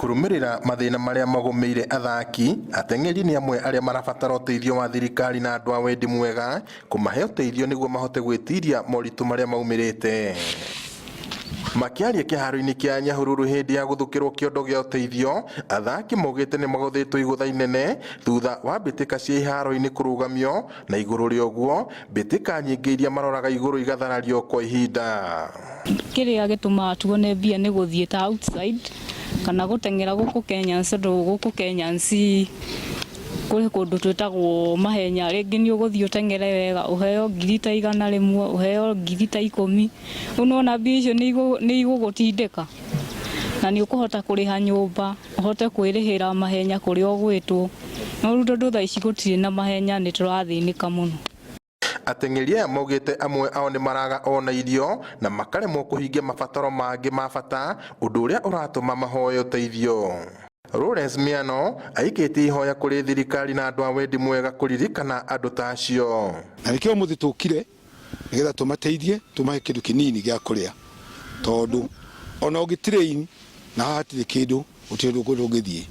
Kũrũmĩrĩra mathĩna marĩa magũmĩire athaki, ateng'eri nĩ amwe arĩa marabatara ũteithio wa thirikari na andũ a wendi mwega kũmahe ũteithio nĩguo mahote gwĩtiria moritũ marĩa maumĩrĩte. Makĩaria kĩharo-inĩ kĩa Nyahururu hĩndĩ ya gũthukĩrwo kĩondo gĩa ũteithio, athaki maugĩte nĩ magũthĩtwo igũtha inene thutha wa mbĩtĩka cia iharo-inĩ kũrũgamio na igũrũ rĩa ũguo mbĩtĩka nyingĩ iria maroraga igũrũ igatharario kwa ihinda. Kĩrĩa gĩtũmaga tuone mbia nĩ gũthiĩ ta outside kana gũteng'era gũkũ Kenya tondũ gũkũ Kenya kũrĩ kũndũ twĩtagwo mahenya. Rĩngĩ nĩ ũgũthiĩ ũteng'ere wega ũheo ngiri ta 100, ũheo ngiri ta 10. Rĩu nĩwona mbia icio nĩ igũgũtindĩka na nĩ ũkũhota kũrĩha nyũmba, ũhote kwĩrĩhĩra mahenya kũrĩa ũgwĩtwo. No rĩu tondũ thaa ici gũtirĩ na mahenya nĩ tũrathĩnĩka mũno. Ateng'eri aya maugĩte amwe ao nĩ maraga ona irio na makaremwo kũhingia mabataro mangĩ ma bata, ũndũ ũrĩa ũratũma mahoe ũteithio. Lawrence Miano aikĩtie ihoya kũrĩ thirikari na andũ a wendi mwega kũririkana andũ ta acio. Na nĩkĩo ũmũthĩ tũkire nĩgetha tũmateithie, tũmahe kĩndũ kĩnini gĩa kũrĩa, tondũ ona ũngĩ train na haha hatirĩ kĩndũ, gũtirĩ ũndũ ũngĩthiĩ.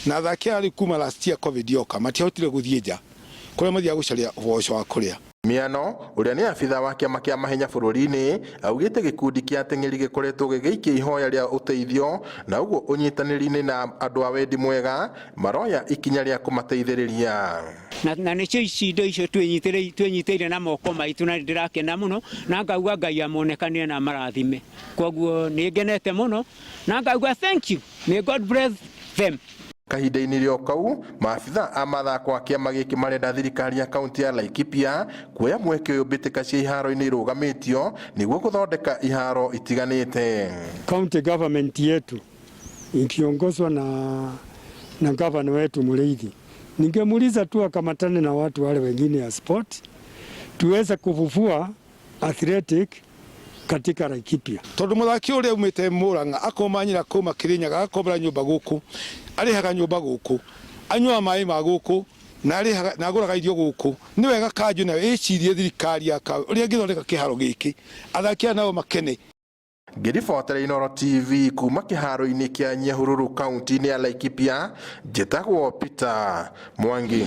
Na athaki aya rĩu kuma last year Covid yoka matiahotire gũthiĩ nja kũrĩa mathiaga gũcaria ũboco wa kũrĩa. Miano ũrĩa nĩ abithaa wa kĩama kĩa mahenya bũrũri-inĩ augĩte gĩkundi kĩa ateng'eri gĩkoretwo gĩgĩikia ihoya rĩa ũteithio na ũguo ũnyitanĩri-inĩ na andũ a wendi mwega maroya ikinya rĩa kũmateithĩrĩria. Na nĩcio ici indo icio twĩnyitĩrĩire na moko maitũ, na nĩndĩrakena mũno na ngauga Ngai amonekanĩre na amarathime. Koguo nĩ ngenete mũno na ngauga thank you, may God bless them. Kahinda-inĩ o kau, maabitha a mathako a kĩama gĩkĩ marenda thirikari ya kaunti ya Laikipia kuoya mweke ũyũ mbĩtĩka cia iharo-inĩ irũgamĩtio nĩguo gũthondeka iharo itiganĩte. County government yetu ikiongozwa na gavana wetu Mũrĩithi, ningemuuliza tu akamatane na watu wale wengine ya sport tuweze kufufua athletic katika Laikipia. Tondu muthaki uria umite Murang'a akoma nyina kuma Kirinyaga agakombora nyumba guku, arihaga nyumba guku, anyuaga maĩ ma guku na arihaga na aguraga irio guku. Ni wega kanjũ nayo ĩcirie thirikari ya ũrĩa ĩngĩthondeka kĩharo gĩkĩ, athaki aya nao makene. Ngĩribotera Inooro TV kuma kĩharo-inĩ kĩa Nyahururu kaunti-inĩ ya Laikipia, njĩtagwo Peter Mwangi.